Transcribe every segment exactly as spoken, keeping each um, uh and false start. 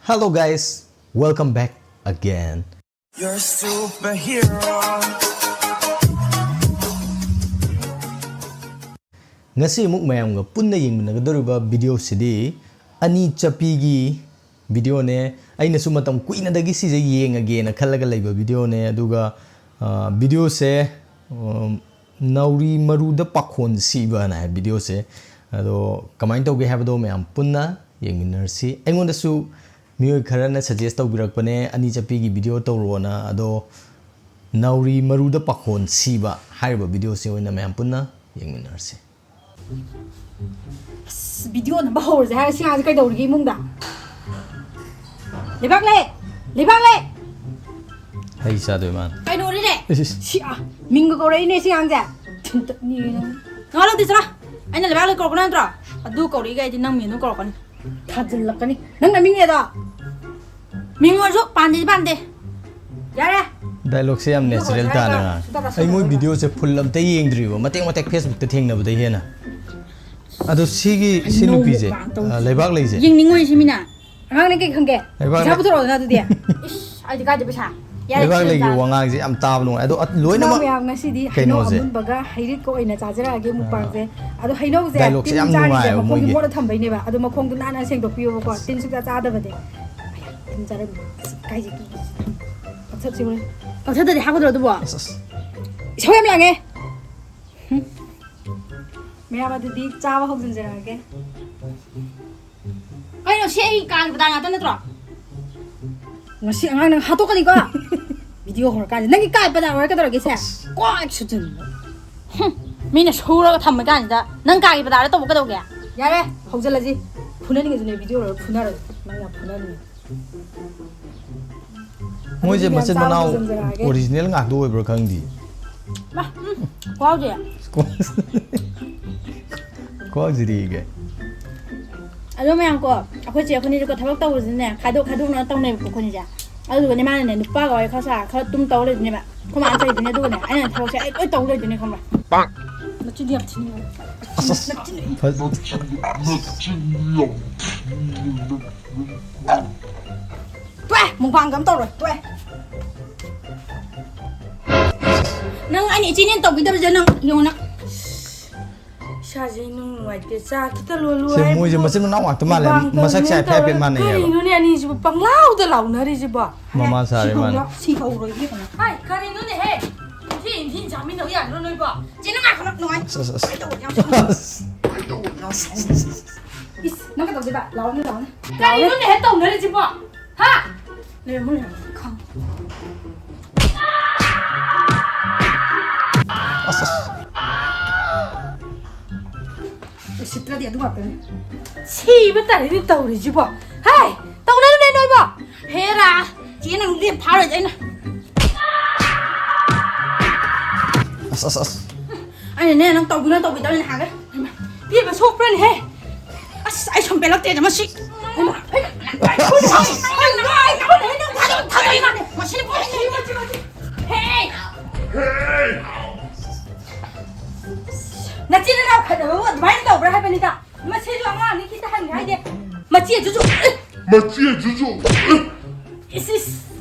Hello guys, welcome back again. You're a superhero. ꯉꯁꯤ ꯑꯃꯨꯛ ꯃꯌꯥꯝꯒ ꯄꯨꯟꯅ ꯌꯦꯡꯃꯤꯟꯅꯒꯗꯧꯔꯤꯕ ꯚꯤꯗꯤꯑꯣꯁꯤꯗꯤ ꯑꯅꯤ ꯆꯠꯄꯤꯒꯤ ꯚꯤꯗꯤꯑꯣꯅꯦ꯫ ꯑꯩꯅꯁꯨ ꯃꯇꯝ ꯀꯨꯏꯅꯗꯒꯤ ꯁꯤꯁꯦ ꯌꯦꯡꯉꯒꯦꯅ ꯈꯜꯂꯒ ꯂꯩꯕ ꯚꯤꯗꯤꯑꯣꯅꯦ꯫ ꯑꯗꯨꯒ ꯚꯤꯗꯤꯑꯣꯁꯦ ꯅꯥꯎꯔꯤ ꯃꯔꯨꯗ ꯄꯥꯈꯣꯟ ꯁꯤꯕꯅ ꯍꯥꯏ ꯚꯤꯗꯤꯑꯣꯁꯦ꯫ ꯑꯗꯣ ꯀꯃꯥꯏꯅ ꯇꯧꯒꯦ ꯍꯥꯏꯕꯗꯣ ꯃꯌꯥꯝ ꯄꯨꯟꯅ ꯌꯦꯡꯃꯤꯟꯅꯔꯁꯤ꯫ ꯑꯩꯉꯣꯟꯗꯁꯨ ꯃꯤꯑꯣꯏ ꯈꯔꯅ ꯁꯖꯦꯁ ꯇꯧꯕꯤꯔꯛꯄꯅꯦ ꯑꯅꯤ ꯆꯠꯄꯤꯒꯤ ꯚꯤꯗꯤꯑꯣ ꯇꯧꯔꯣꯅ꯫ ꯑꯗꯣ ꯅꯥꯎꯔꯤ ꯃꯔꯨꯗ ꯄꯥꯈꯣꯟ ꯁꯤꯕ ꯍꯥꯏꯔꯤꯕ ꯚꯤꯗꯤꯑꯣꯁꯤ ꯑꯣꯏꯅ ꯃꯌꯥꯝ ꯄꯨꯟꯅ ꯌꯦꯡꯃꯤꯟꯅꯔꯁꯤ꯫ ꯑꯁ, ꯚꯤꯗꯤꯑꯣ ꯅꯝꯕ ꯍꯧꯔꯁꯦ ꯍꯥꯏꯔ ꯁꯤ ꯑꯉꯥꯡꯁꯦ ꯀꯩꯗꯧꯔꯤꯒꯦ ꯏꯃꯨꯡꯗ? ꯂꯩꯕꯥꯛ ꯂꯩ! ꯂꯩꯕꯥꯛ ꯂꯩ! ꯍꯩ ꯆꯥꯗꯣꯏ ꯃꯥꯅ꯫ ꯀꯩꯅꯣꯅꯤꯅꯦ! ꯏꯁ, ꯏꯁ꯫ ꯁꯤ ꯑꯥ, ꯃꯤꯡꯒ ꯀꯧꯔꯛꯏꯅꯦ ꯁꯤ ꯑꯉꯥꯡꯁꯦ꯫ ꯊꯤꯟꯇꯠꯅꯤ ꯅꯪ꯫ ꯉꯥꯡꯍꯧꯗꯦ ꯆꯠꯂꯣ! ꯑꯩꯅ ꯂꯩꯕꯥꯛ ꯂꯩ ꯀꯧꯔꯛꯄ ꯅꯠꯇ꯭ꯔꯣ? ꯑꯗꯨ ꯀꯧꯔꯛꯏꯒꯦ ꯑꯩꯗꯤ ꯅꯪ ꯃꯤꯡ ꯑꯗꯨꯝ ꯀꯧꯔꯛꯀꯅꯤ꯫ ꯊꯥꯖꯤꯜꯂꯛꯀꯅꯤ꯫ ꯅꯪ ꯅꯃꯤꯡꯅꯦꯗꯣ꯫ ꯃꯤꯡ ꯑꯣꯏꯔꯁꯨ ꯄꯥꯟꯗꯦꯗꯤ ꯄꯥꯟꯗꯦ꯫ ꯌꯥꯔꯦ꯫ ꯗꯥꯏꯂꯣꯛꯁꯦ ꯌꯥꯝ ꯅꯦꯆꯔꯦꯜ ꯇꯥꯅ ꯉꯥꯡ-, ꯑꯩ ꯃꯣꯏ ꯚꯤꯗꯤꯑꯣꯁꯦ ꯐꯨꯜ ꯑꯝꯇ ꯌꯦꯡꯗ꯭ꯔꯤꯕ, ꯃꯇꯦꯛ ꯃꯇꯦꯛ ꯐꯦꯁꯕꯨꯛꯇ ꯊꯦꯡꯅꯕꯗꯩ ꯍꯦꯟꯅ꯫ ꯑꯗꯣ ꯁꯤꯒꯤ ꯁꯤ ꯅꯨꯄꯤꯁꯦ, ꯑ, ꯂꯩꯕꯥꯛ ꯂꯩꯁꯦ꯫ ꯌꯦꯡꯅꯤꯡꯉꯣꯏ ꯁꯤ ꯃꯤꯅ꯫ ꯑꯉꯥꯡꯅ ꯀꯩ ꯈꯪꯒꯦ? ꯂꯩꯕꯥꯛ ꯄꯩꯁꯥ ꯂꯩ-, ꯄꯨꯊꯣꯔꯛꯑꯣꯗꯅ ꯑꯗꯨꯗꯤ꯫ ꯏꯁ, ꯑꯩꯗꯤ ꯀꯥꯏꯗ ꯄꯩꯁꯥ? ꯌꯥꯔꯦ, ꯂꯩꯕꯥꯛ ꯁꯤ ꯂꯩꯒꯤ ꯌꯥꯔꯦ꯫ ꯋꯥꯉꯥꯡꯁꯦ ꯌꯥꯝ ꯇꯥꯕ ꯅꯨꯡꯉꯥꯏ꯫ ꯑꯗꯣ, ꯑ, ꯂꯣꯏꯅꯃꯛ ꯃꯌꯥꯝ ꯉꯁꯤꯗꯤ ꯍꯩꯅꯧ ꯀꯩꯅꯣꯁꯦ꯫ ꯑꯃꯨꯟꯕꯒ ꯍꯩꯔꯤꯠꯀ ꯑꯣꯏꯅ ꯆꯥꯖꯔꯛꯑꯒꯦ ꯃꯨꯛꯕꯥꯡꯁꯦ꯫ ꯑꯗꯣ ꯍꯩꯅꯧꯁꯦ ꯗꯥꯏꯂꯣꯛꯁꯦ ꯇꯤꯟ ꯌꯥꯝ ꯆꯥꯔꯤꯁꯦ ꯅꯨꯡꯉꯥꯏꯌꯦꯕ ꯃꯈꯣꯡꯁꯦ ꯃꯣꯏꯒꯤ꯫ ꯃꯣꯠꯅ ꯊꯝꯕꯩꯅꯦꯕ꯫ ꯑꯗꯣ ꯃꯈꯣꯡꯗꯣ ꯅꯥꯟꯅ ꯁꯦꯡꯗꯣꯛꯄꯤꯌꯣꯕꯀꯣ꯫ ꯇꯤꯟ ꯁꯨꯡꯆꯥ ꯆꯥꯗꯕꯅꯦ꯫ ꯇꯤꯟ ꯆꯥꯔꯝꯃꯦ꯫ ꯑꯁ, ꯀꯥꯏꯁꯦ ꯀꯤ-, ꯀꯛꯊꯠꯁꯤ ꯍꯣꯔꯦꯟ꯫ ꯀꯛꯊꯠꯇꯗꯤ ꯍꯥꯞꯀꯗ꯭ꯔꯣ ꯑꯗꯨꯕꯣ? ꯑꯁ, ꯑꯁ꯫ ꯏꯁꯧ ꯌꯥꯝ ꯂꯥꯡꯉꯦ꯫ ꯍꯨꯝ꯫ ꯃꯌꯥꯝ ꯑꯗꯨꯗꯤ ꯆꯥꯕ ꯍꯧꯖꯤꯟꯖꯔꯛꯑꯒꯦ꯫ ꯀꯩꯅꯣ, ꯁꯤ ꯑꯩ ꯀꯥꯒꯤ ꯄꯇꯥ ꯉꯥꯛꯇ ꯅꯠꯇ꯭ꯔꯣ? ꯉꯁꯤ ꯑꯉꯥꯡ ꯅꯪ ꯍꯥꯠꯇꯣꯛꯀꯅꯤꯀꯣ꯫ ꯚꯤꯗꯤꯑꯣ ꯍꯧꯔꯀꯥꯟꯗ ꯅꯪꯒꯤ ꯀꯥꯏ ꯄꯇꯥ ꯑꯣꯏꯔ ꯀꯩꯗꯧꯔꯒꯦ ꯁꯦ? ꯀꯣꯛ ꯁꯨꯖꯟꯕ꯫ ꯍꯨꯝ, ꯃꯤꯅ ꯁꯨꯔꯒ ꯊꯝꯃ ꯀꯥꯟꯁꯤꯗ ꯅꯪ ꯀꯥꯒꯤ ꯄꯇꯥꯗ ꯇꯧꯕ ꯀꯩꯗꯧꯒꯦ? ꯌꯥꯔꯦ, ꯍꯧꯖꯜꯂꯁꯤ꯫ ꯐꯨꯅꯅꯤꯡꯉꯁꯨꯅꯦ, ꯚꯤꯗꯤꯑꯣ ꯂꯣꯏꯔ ꯐꯨꯅꯔꯁꯤ꯫ ꯅꯪ ꯌꯥꯝ ꯐꯨꯅꯅꯤꯡꯉꯦ꯫ ꯃꯣꯏꯁꯦ ꯑꯗꯨꯗꯤ ꯃꯆꯤꯟ ꯃꯌꯥꯝ ꯃꯅꯥꯎ ꯆꯥꯕ ꯍꯧꯖꯤꯟꯖꯔꯛꯑꯒꯦ꯫ ꯑꯣꯔꯤꯖꯤꯅꯦꯜ ꯉꯥꯛꯇ ꯑꯣꯏꯕ꯭ꯔꯥ ꯈꯪꯗꯦ꯫ ꯃꯥ, ꯎꯝ, ꯈꯨꯍꯥꯎꯁꯦ꯫ ꯈꯨꯍꯥꯎꯁꯤꯗꯤ ꯏꯒꯦ꯫ ꯑꯗꯣ ꯃꯌꯥꯝ ꯀꯣ, ꯑꯩꯈꯣꯏ ꯆꯦ ꯑꯩꯈꯣꯏꯅꯤꯁꯦꯀꯣ ꯊꯕꯛ ꯇꯧꯕꯁꯤꯅꯅꯦ, ꯈꯥꯏꯗꯣꯛ ꯈꯥꯏꯗꯣꯛꯅ ꯇꯧꯅꯩꯕꯀꯣ ꯑꯩꯈꯣꯏꯅꯤꯁꯦ꯫ ꯑꯗꯨꯗꯨꯒꯅꯦ ꯃꯥꯅꯅꯦ ꯅꯨꯄꯥꯒ ꯋꯥꯔꯤ ꯈꯔ ꯁꯥ ꯈꯔ ꯇꯨꯝ ꯇꯧ ꯂꯩꯗꯣꯏꯅꯦꯕ꯫ ꯑꯩꯈꯣꯏ ꯃꯥꯅ ꯆꯩꯗꯣꯏꯅꯦ, ꯑꯗꯨꯒꯅꯦ ꯑꯩꯅ ꯊꯕꯛꯁꯦ ꯑꯩ ꯂꯣꯏ ꯇꯧ ꯂꯩꯗꯣꯏꯅꯦ ꯈꯪꯕ꯭ꯔꯥ? ꯅꯆꯤꯟꯗꯤ ꯌꯥꯝ ꯊꯤꯅ ꯉꯥꯡꯉꯦ꯫ ꯑꯁ, ꯑꯁ꯫ ꯅꯆꯤꯟ ꯐꯖ-, ꯃꯨꯛꯕꯥꯡꯒ ꯑꯝ ꯇꯧꯔꯣꯏ, ꯇꯣꯛꯑꯦ꯫ ꯅꯪ ꯑꯩꯅ ꯏꯆꯦꯅꯦꯅ ꯇꯧꯕꯤꯗꯕꯁꯦ ꯅꯪ ꯌꯦꯡꯉꯨ ꯅꯪ꯫ ꯏꯁꯥꯁꯦ ꯏꯅꯨꯡ ꯅꯨꯡꯉꯥꯏꯇꯦ, ꯆꯥ ꯈꯤꯇ ꯂꯣꯜꯂꯨ ꯁꯦ, ꯍꯥꯏꯕꯕꯨ ꯃꯣꯏꯁꯦ ꯃꯆꯤꯟ ꯃꯅꯥꯎ ꯉꯥꯛꯇ ꯃꯥꯜꯂꯦ, ꯃꯨꯛꯕꯥꯡ ꯃꯁꯛꯁꯦ ꯇꯧꯅꯤꯅ ꯍꯥꯏꯐꯦꯠ ꯍꯥꯏꯐꯦꯠ ꯇꯧꯔꯒ ꯃꯥꯟꯅꯩꯌꯦꯕ꯫ ꯀꯔꯤꯅꯣꯅꯦ ꯑꯅꯤꯁꯤꯕꯨ ꯄꯪꯂꯥꯎꯗ ꯂꯥꯎꯅꯔꯤꯁꯤꯕꯣ? ꯃꯃꯥ ꯁꯥꯔꯦ ꯁꯤꯍꯧꯔꯣ, ꯃꯥꯅ꯫ ꯁꯤꯍꯧꯔꯣ ꯏꯕꯦꯝꯃ꯫ ꯍꯥꯏ, ꯀꯔꯤꯅꯣꯅꯦꯍꯦ? ꯏꯟꯊꯤ ꯏꯟꯊꯤꯅ ꯆꯥꯃꯤꯟꯅꯧ ꯌꯥꯗ꯭ꯔꯣ ꯅꯣꯏꯕꯣ? ꯆꯦ, ꯅꯪ ꯉꯥꯏꯈꯣ, ꯅꯪ ꯅꯨꯡꯉꯥꯏ-, ꯑꯁ, ꯑꯁ, ꯑꯁ꯫ ꯀꯩꯗꯧꯕ ꯌꯥꯝ ꯁꯥꯎꯅꯤꯡꯉꯤ꯫ ꯑꯁ꯫ ꯏꯁ, ꯅꯪ ꯀꯩꯗꯧꯗꯣꯏꯕ? ꯂꯥꯎꯅꯦ, ꯂꯥꯎꯅꯦ꯫ ꯀꯔꯤꯅꯣꯅꯦꯍꯦ ꯇꯧꯅꯔꯤꯁꯤꯕꯣ? ꯍꯥ? ꯂꯩꯔꯝꯃꯣ, ꯂꯩꯔꯝꯃꯣ, ꯈꯪꯉꯦ꯫ ꯑꯁ, ꯑꯁ꯫ ꯎꯁꯤꯠꯇ꯭ꯔꯗꯤ ꯑꯗꯨ ꯉꯥꯛꯇꯅꯤ꯫ ꯁꯤꯕ ꯇꯥꯔꯦꯅꯦ ꯇꯧꯔꯤꯁꯤꯕꯣ꯫ ꯍꯥꯏ, ꯇꯧꯅꯔꯨꯅꯦ ꯅꯣꯏꯕꯣ꯫ ꯍꯦꯔꯥ, ꯆꯦ ꯅꯪ ꯂꯦꯝ ꯐꯥꯔꯣꯏꯗ ꯑꯩꯅ꯫ ꯑꯁ, ꯑꯁ, ꯑꯁ꯫ ꯑꯩꯅꯅꯦ, ꯅꯪ ꯇꯧꯕꯤꯅꯣ ꯇꯧꯕꯤꯗꯕꯅꯤ ꯍꯥꯏꯒꯦ꯫ ꯏꯕꯦꯝꯃ, ꯁꯣꯛꯄ꯭ꯔꯅꯦꯍꯦ? ꯑꯁ, ꯑꯩ ꯁꯨꯝ ꯄꯦꯜꯂꯛꯇꯦꯗ ꯃꯁꯤ꯫ ꯍꯩꯃꯥ, ꯍꯩꯃꯥ, ꯍꯩꯃꯥ, ꯃꯁꯤ ꯅꯨꯄꯤ ꯍꯩ꯫ ꯍꯦ! ꯅꯆꯤꯟ ꯅꯅꯥꯎ ꯈꯠꯅꯕꯕꯨ ꯑꯗꯨꯃꯥꯏꯅ ꯇꯧꯕ꯭ꯔꯥ ꯍꯥꯏꯕꯅꯤꯗ? ꯃꯁꯤꯁꯨ ꯑꯉꯥꯡꯅꯤ ꯈꯤꯇ ꯍꯟꯒꯦ ꯍꯥꯏꯗꯦ꯫ ꯃꯆꯦꯗꯨꯁꯨ, ꯑꯦ! ꯃꯆꯦꯗꯨꯁꯨ, ꯑꯦ! ꯏꯁ, ꯏꯁ!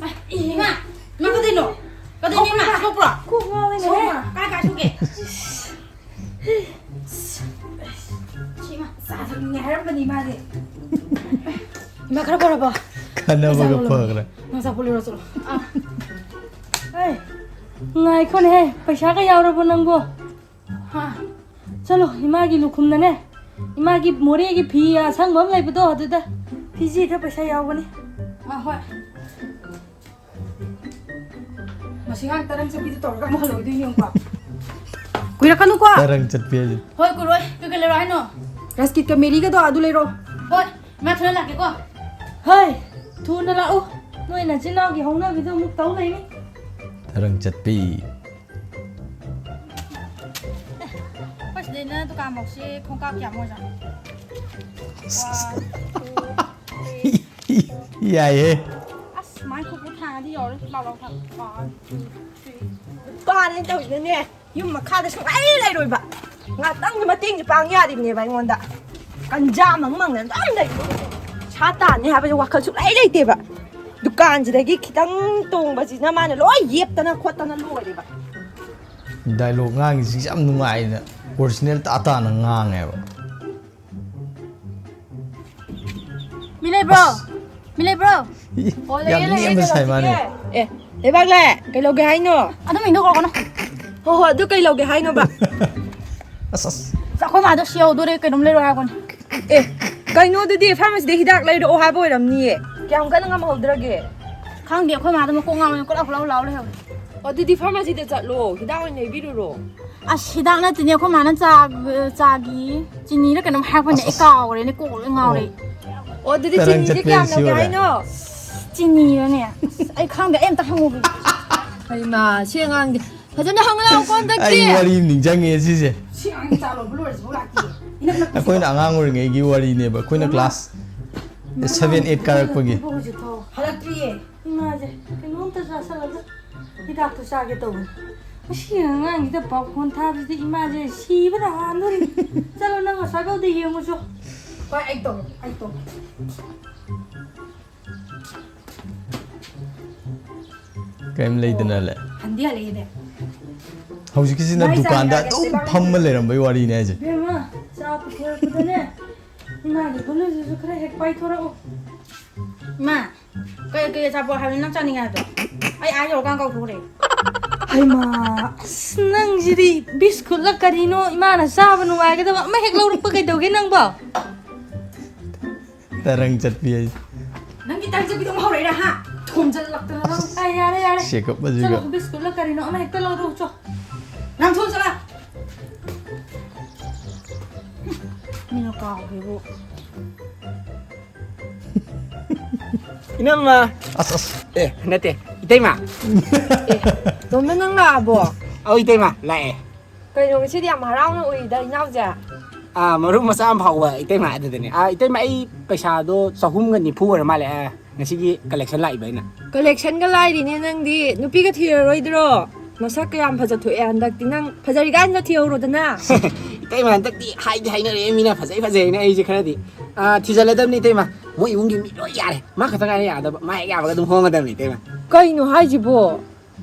ꯏꯃꯥ, ꯏꯃꯥ, ꯀꯗꯩꯅꯣ? ꯀꯗꯩꯅꯣ, ꯏꯃꯥ? ꯁꯣꯛꯄ꯭ꯔꯣ? ꯀꯣꯛ ꯉꯥꯎꯋꯦꯅꯦ꯫ ꯁꯣꯛꯄ꯭ꯔꯣ? ꯀꯥꯏ, ꯀꯥꯏ ꯁꯣꯛꯀꯦ? ꯁꯤ ꯏꯃꯥ, ꯆꯥ ꯊꯛꯅꯤꯡꯉꯦ ꯍꯥꯏꯔꯝꯕꯅꯤ ꯃꯥꯁꯦ꯫ ꯏꯃꯥ, ꯈꯔ ꯐꯔꯕꯣ? ꯈꯟꯅꯕꯒ ꯆꯥ ꯂꯣꯜꯂꯣ꯫ ꯐꯈ꯭ꯔꯦ꯫ ꯅꯪ ꯑꯆꯥꯄꯣꯠ ꯂꯩꯔꯣ ꯆꯠꯂꯣ꯫ ꯑꯥ꯫ ꯑꯩ, ꯉꯥꯏꯈꯣꯅꯦꯍꯦ, ꯄꯩꯁꯥꯒ ꯌꯥꯎꯔꯕꯣ ꯅꯪꯕꯣ? ꯍꯥ? ꯆꯠꯂꯣ, ꯏꯃꯥꯒꯤ ꯂꯨꯈꯨꯝꯗꯅꯦ, ꯏꯃꯥꯒꯤ ꯃꯣꯔꯦꯒꯤ ꯐꯤ ꯑꯁꯪꯕ ꯑꯃ ꯂꯩꯕꯗꯣ, ꯑꯗꯨꯗ ꯐꯤꯖꯤꯗ ꯄꯩꯁꯥ ꯌꯥꯎꯕꯅꯤ꯫ ꯑꯥ, ꯍꯣꯏ꯫ ꯃꯁꯤ ꯉꯥꯡ ꯇꯔꯪ ꯆꯠꯄꯤꯗꯨ ꯇꯧꯔꯒ ꯑꯃꯨꯛ ꯍꯜꯂꯛꯑꯣꯏꯗꯣꯏꯅꯤ ꯑꯃꯨꯛꯀ꯫ ꯀꯨꯏꯔꯛꯀꯅꯨꯀꯣ꯫ ꯇꯔꯪ ꯆꯠꯄꯤ ꯍꯥꯏꯁꯦ꯫ ꯍꯣꯏ, ꯀꯨꯏꯔꯣꯏ꯫ ꯀꯩ ꯀꯩ ꯂꯩꯔꯣ ꯍꯥꯏꯅꯣ? ꯔꯁꯀꯤꯠꯀ ꯃꯦꯔꯤꯒꯗꯣ ꯑꯗꯨ ꯂꯩꯔꯣ꯫ ꯍꯣꯏ, ꯏꯃꯥ ꯊꯨꯅ ꯂꯥꯛꯀꯦꯀꯣ꯫ ꯍꯣꯏ, ꯊꯨꯅ ꯂꯥꯛꯎ꯫ ꯅꯣꯏ ꯅꯆꯤꯟ ꯅꯅꯥꯎꯒꯤ ꯍꯧꯅꯕꯤꯗꯣ ꯑꯃꯨꯛ ꯇꯧ ꯂꯩꯅꯤ꯫ ꯇꯔꯪ ꯆꯠꯄꯤ꯫ ꯑꯩꯈꯣꯏ ꯁꯤꯗꯩꯅ ꯗꯨꯀꯥꯟꯐꯥꯎꯁꯤ ꯈꯣꯡꯀꯥꯞ ꯀꯌꯥꯃꯨꯛ ꯑꯣꯏꯖꯥꯠꯅꯣ? One, two, three. ꯌꯥꯏꯌꯦ꯫ ꯑꯁ, ꯃꯥꯏ ꯈꯨꯠꯄꯨ ꯊꯥꯡꯉꯗꯤ ꯌꯧꯔꯦ꯫ ꯂꯥꯎ, ꯂꯥꯎ, ꯊꯥꯡ꯫ One, two, three. ꯅꯨꯄꯥꯅꯦ ꯇꯧꯔꯤꯗꯨꯅꯅꯦ, ꯌꯨꯝ ꯃꯈꯥꯗ ꯁꯨꯡꯂꯩ ꯂꯩꯔꯣꯏꯕ꯫ ꯉꯥꯛꯇꯪꯒꯤ ꯃꯇꯦꯡꯁꯦ ꯄꯥꯡ ꯌꯥꯔꯤꯕꯅꯦꯕ ꯑꯩꯉꯣꯟꯗ꯫ ꯀꯟꯖꯥ ꯃꯪ ꯃꯪꯗꯅ ꯑꯗꯨꯝ ꯂꯩ꯫ ꯄꯩꯁꯥ ꯇꯥꯟꯅꯤ ꯍꯥꯏꯕꯁꯦ ꯋꯥꯈꯜ ꯁꯨꯡꯂꯩ ꯂꯩꯇꯦꯕ꯫ ꯗꯨꯀꯥꯟꯁꯤꯗꯒꯤ ꯈꯤꯇꯪ ꯇꯣꯡꯕꯁꯤꯅ ꯃꯥꯅ ꯂꯣꯏ ꯌꯦꯞꯇꯅ ꯈꯣꯠꯇꯅ ꯂꯣꯏꯔꯦꯕ꯫ ꯗꯥꯏꯂꯣꯛ ꯉꯥꯡꯉꯤꯁꯤꯡꯁꯦ ꯌꯥꯝ ꯅꯨꯡꯉꯥꯏꯅ, ꯑꯣꯔꯤꯖꯤꯅꯦꯜ ꯇꯥ ꯇꯥꯅ ꯉꯥꯡꯉꯦꯕ꯫ ꯃꯤ ꯂꯩꯕ꯭ꯔꯣ? ꯃꯤ ꯂꯩꯕ꯭ꯔꯣ? ꯏ, ꯑꯣ, ꯂꯩꯌꯦ, ꯌꯥꯝ ꯂꯩꯌꯦ, ꯅꯦꯝꯕ ꯁꯥꯏ ꯃꯥꯅꯦ꯫ ꯀꯩꯗꯧꯁꯤꯒꯦ? ꯑꯦ, ꯂꯩꯕꯥꯛꯂꯦ, ꯀꯩ ꯂꯧꯒꯦ ꯍꯥꯏꯅꯣ? ꯑꯗꯨꯝ ꯃꯤꯡꯗꯣ ꯀꯧꯔꯛꯀꯅꯨ꯫ ꯍꯣ, ꯍꯣ, ꯑꯗꯨ ꯀꯩ ꯂꯧꯒꯦ ꯍꯥꯏꯅꯣꯕ? ꯑꯁ, ꯑꯁ꯫ ꯑꯩꯈꯣꯏ ꯃꯥꯗꯣ ꯁꯤ ꯌꯧꯗꯣꯔꯦ, ꯀꯩꯅꯣꯝ ꯂꯩꯔꯣ ꯍꯥꯏꯕꯅꯤ꯫ ꯑꯦ, ꯀꯩꯅꯣ ꯑꯗꯨꯗꯤ ꯐꯥꯔꯃꯥꯁꯤꯗ ꯍꯤꯗꯥꯛ ꯂꯩꯔꯛꯑꯣ ꯍꯥꯏꯕ ꯑꯣꯏꯔꯝꯅꯤꯌꯦ꯫ ꯀꯌꯥꯝ ꯀꯟꯅ ꯉꯝꯍꯧꯗ꯭ꯔꯒꯦ? ꯈꯪꯗꯦ, ꯑꯩꯈꯣꯏ ꯃꯥꯗꯣ ꯃꯀꯣꯛ ꯉꯥꯎꯋꯦ, ꯀꯣꯂꯥꯎ ꯀꯣꯂꯥꯎ ꯂꯥꯎ ꯂꯩꯍꯧꯋꯦ꯫ ꯑꯣ, ꯑꯗꯨꯗꯤ ꯐꯥꯔꯃꯥꯁꯤꯗ ꯆꯠꯂꯣ, ꯍꯤꯗꯥꯛ ꯑꯣꯏꯅ ꯂꯩꯕꯤꯔꯨꯔꯣ꯫ ꯑꯁ, ꯍꯤꯗꯥꯛ ꯅꯠꯇꯦꯅꯦ, ꯑꯩꯈꯣꯏ ꯃꯥꯅ ꯆꯥ, ꯆꯥꯒꯤ ꯆꯤꯅꯤꯔ ꯀꯩꯅꯣꯝ ꯍꯥꯏꯔꯛꯄꯅꯦ, ꯑꯁ, ꯑꯩ ꯑꯁ꯫ ꯀꯥꯎꯈ꯭ꯔꯦꯅꯦ, ꯀꯣꯛ ꯂꯣꯏ ꯉꯥꯎꯔꯦ꯫ ꯑꯣ꯫ ꯑꯣ, ꯑꯗꯨꯗꯤ ꯇꯔꯪ ꯆꯤꯅꯤꯁꯦ ꯆꯠꯄꯁꯦ ꯀꯌꯥꯝ ꯁꯤ ꯂꯧꯒꯦ ꯑꯣꯏꯔꯦ꯫ ꯍꯥꯏꯅꯣ? ꯆꯤꯅꯤꯔꯅꯦ? ꯑꯁ, ꯑꯩ ꯈꯪꯗꯦ, ꯑꯩ ꯑꯝꯇ ꯍꯪꯉꯨꯒꯦ꯫ ꯍꯩꯃꯥ, ꯁꯤ ꯑꯉꯥꯡꯗꯤ ꯐꯖꯅ ꯍꯪꯉꯨ ꯂꯥꯎꯀꯣ ꯍꯟꯗꯛꯇꯤ꯫ ꯑꯩ ꯋꯥꯔꯤ ꯑꯃ ꯅꯤꯡꯁꯤꯡꯉꯦ ꯁꯤꯁꯦ꯫ ꯁꯤ ꯑꯉꯥꯡ ꯆꯥ ꯂꯣꯟꯕ ꯂꯣꯏꯔꯁꯤꯕꯨ ꯂꯥꯛꯇꯦ꯫ ꯏꯅꯛ ꯅꯛꯄꯁꯤꯗ꯫ ꯑꯩꯈꯣꯏꯅ ꯑꯉꯥꯡ ꯑꯣꯏꯔꯤꯉꯩꯒꯤ ꯋꯥꯔꯤꯅꯦꯕ, ꯑꯩꯈꯣꯏꯅ ꯃꯃꯥ, ꯀ꯭ꯂꯥꯁ ꯃꯃꯥ, ꯁꯚꯦꯟ, ꯑꯩꯠ ꯀꯥꯔꯛꯄꯒꯤ꯫ ꯍꯧꯖꯤꯛꯐꯥꯎ ꯍꯜꯂꯛꯇ꯭ꯔꯤꯌꯦ꯫ ꯏꯃꯥꯁꯦ ꯀꯩꯅꯣꯝꯇ ꯆꯥꯁꯜꯂꯒ ꯍꯤꯗꯥꯛꯇꯣ ꯆꯥꯒꯦ ꯇꯧꯕꯅꯤ꯫ ꯃꯁꯤ ꯑꯉꯥꯡꯁꯤꯗ ꯄꯥꯎꯈꯣꯟ ꯊꯥꯕꯁꯤꯗꯤ ꯏꯃꯥꯁꯦ ꯁꯤꯕꯅ ꯍꯥꯟꯗꯣꯔꯤ꯫ ꯆꯠꯂꯣ, ꯅꯪ ꯑꯁ꯭ꯋꯥꯏꯐꯥꯎꯗ ꯌꯦꯡꯉꯨꯆꯣ꯫ ꯍꯣꯏ, ꯑꯩ ꯇꯧꯔꯒꯦ, ꯑꯩ ꯇꯧꯔꯒꯦ꯫ ꯀꯩꯝ ꯂꯩꯗꯅ ꯂꯩ꯫ ꯍꯟꯗꯤ ꯍꯜꯂꯛꯑꯦꯅꯦ꯫ ꯍꯧꯖꯤꯛꯀꯤꯁꯤꯅ ꯃꯥꯏ ꯗꯨꯀꯥꯟꯗ ꯆꯥꯅꯤꯡꯉꯥꯏ ꯑꯗꯨꯝ ꯂꯩꯇꯦ, ꯐꯝꯃ ꯂꯩꯔꯝꯕꯩ ꯋꯥꯔꯤꯅꯦ ꯍꯥꯏꯁꯦ꯫ ꯏꯕꯦꯝꯃ, ꯆꯥ ꯄꯨꯊꯣꯔꯛꯄꯗꯅꯦ, ꯏꯃꯥꯒꯤ ꯕ꯭ꯂꯨꯇꯨꯠꯁꯤꯁꯨ ꯈꯔ ꯍꯦꯛ ꯄꯥꯏꯊꯣꯔꯛꯎ꯫ ꯏꯃꯥ, ꯀꯩ, ꯀꯩ ꯑꯆꯥꯄꯣꯠ ꯍꯥꯏꯕꯅꯣ ꯅꯪ ꯆꯥꯅꯤꯡꯉꯦ ꯍꯥꯏꯕꯗꯣ? ꯑꯩ ꯑꯥ ꯌꯧꯔꯀꯥꯟ ꯀꯥꯎꯊꯣꯛꯈ꯭ꯔꯦ꯫ ꯍꯩꯃꯥ, ꯑꯁ, ꯅꯪꯁꯤꯗꯤ ꯕꯤꯁꯀꯨꯠꯂ ꯀꯔꯤꯅꯣ ꯏꯃꯥꯅ ꯆꯥꯕ ꯅꯨꯡꯉꯥꯏꯒꯗꯕ ꯑꯃ ꯍꯦꯛ ꯂꯧꯔꯛꯄ ꯀꯩꯗꯧꯒꯦ ꯅꯪꯕꯣ? ꯇꯔꯪ ꯆꯠꯄꯤ ꯍꯥꯏꯁꯦ꯫ ꯅꯪꯒꯤ ꯇꯔꯪ ꯆꯠꯄꯤꯗꯣ ꯑꯃꯨꯛ ꯍꯧꯔꯛꯏꯔꯥ, ꯍꯥ? ꯊꯣꯝꯖꯜꯂꯛꯇꯅ ꯅꯪ꯫ ꯑꯁ, ꯑꯦ, ꯌꯥꯔꯦ, ꯌꯥꯔꯦ꯫ ꯁꯦꯀꯞ ꯑꯁꯤꯒ꯫ ꯆꯠꯂꯣ, ꯕꯤꯁꯀꯨꯠꯂ ꯀꯔꯤꯅꯣ ꯑꯃ ꯍꯦꯛꯇ ꯂꯧꯔꯛꯎ ꯆꯣ꯫ ꯅꯪ ꯊꯣꯛꯑꯣ ꯆꯠꯂꯣ꯫ ꯃꯤꯅ ꯀꯥꯎꯈ꯭ꯔꯦꯕꯨ꯫ ꯏꯅꯝꯃ꯫ ꯑꯁ, ꯑꯁ꯫ ꯑꯦ, ꯅꯠꯇꯦ, ꯏꯇꯩꯃ꯫ ꯑꯦ, ꯇꯣꯝꯕ, ꯅꯪ ꯂꯥꯛꯑꯕꯣ? ꯑꯧ, ꯏꯇꯩꯃ, ꯂꯥꯛꯑꯦ꯫ ꯀꯩꯅꯣ, ꯉꯁꯤꯗꯤ ꯌꯥꯝ ꯍꯔꯥꯎꯅ ꯎꯏꯗ, ꯏꯅꯥꯎꯁꯦ꯫ ꯑꯥ, ꯃꯔꯨꯞ ꯃꯆꯥ ꯑꯃ ꯐꯥꯎꯕ, ꯏꯇꯩꯃ, ꯑꯗꯨꯗꯅꯦ꯫ ꯑꯥ, ꯏꯇꯩꯃ, ꯑꯩ ꯄꯩꯁꯥꯗꯣ ꯆꯍꯨꯝꯒ ꯅꯤꯐꯨ ꯑꯣꯏꯔ ꯃꯥꯜꯂꯦ꯫ ꯑꯥ, ꯉꯁꯤꯒꯤ ꯀꯂꯦꯛꯁꯟ ꯂꯥꯛꯏꯕ ꯑꯩꯅ꯫ ꯀꯂꯦꯛꯁꯟꯒ ꯂꯥꯏꯔꯤꯅꯦ ꯅꯪꯗꯤ꯫ ꯅꯨꯄꯤꯒ ꯊꯤꯔꯔꯣꯏꯗ꯭ꯔꯣ? ꯃꯁꯛ ꯀꯌꯥꯝ ꯐꯖꯊꯣꯛꯑꯦ ꯍꯟꯗꯛꯇꯤ꯫ ꯅꯪ ꯐꯖꯔꯤꯀꯥꯟꯗ ꯊꯤꯍꯧꯔꯣꯗꯅ꯫ ꯏꯇꯩꯃ, ꯍꯟꯗꯛꯇꯤ ꯍꯥꯏꯗꯤ ꯍꯥꯏꯅꯔꯛꯑꯦ ꯃꯤꯅ ꯐꯖꯩ ꯐꯖꯩꯅ ꯑꯩꯁꯦ ꯈꯔꯗꯤ꯫ ꯑꯥ, ꯊꯤꯖꯜꯂꯗꯕꯅꯤ ꯏꯇꯩꯃ꯫ ꯃꯣꯏ ꯏꯃꯨꯡꯒꯤ ꯃꯤ ꯂꯣꯏ ꯌꯥꯔꯦ, ꯃꯥ ꯈꯛꯇ ꯉꯥꯏꯔꯦ ꯌꯥꯗꯕ꯫ ꯃꯥ ꯍꯦꯛ ꯌꯥꯕꯒ ꯑꯗꯨꯝ ꯍꯣꯡꯒꯗꯕꯅꯤ ꯏꯇꯩꯃ꯫ ꯀꯩꯅꯣ ꯍꯥꯏꯁꯤꯕꯣ?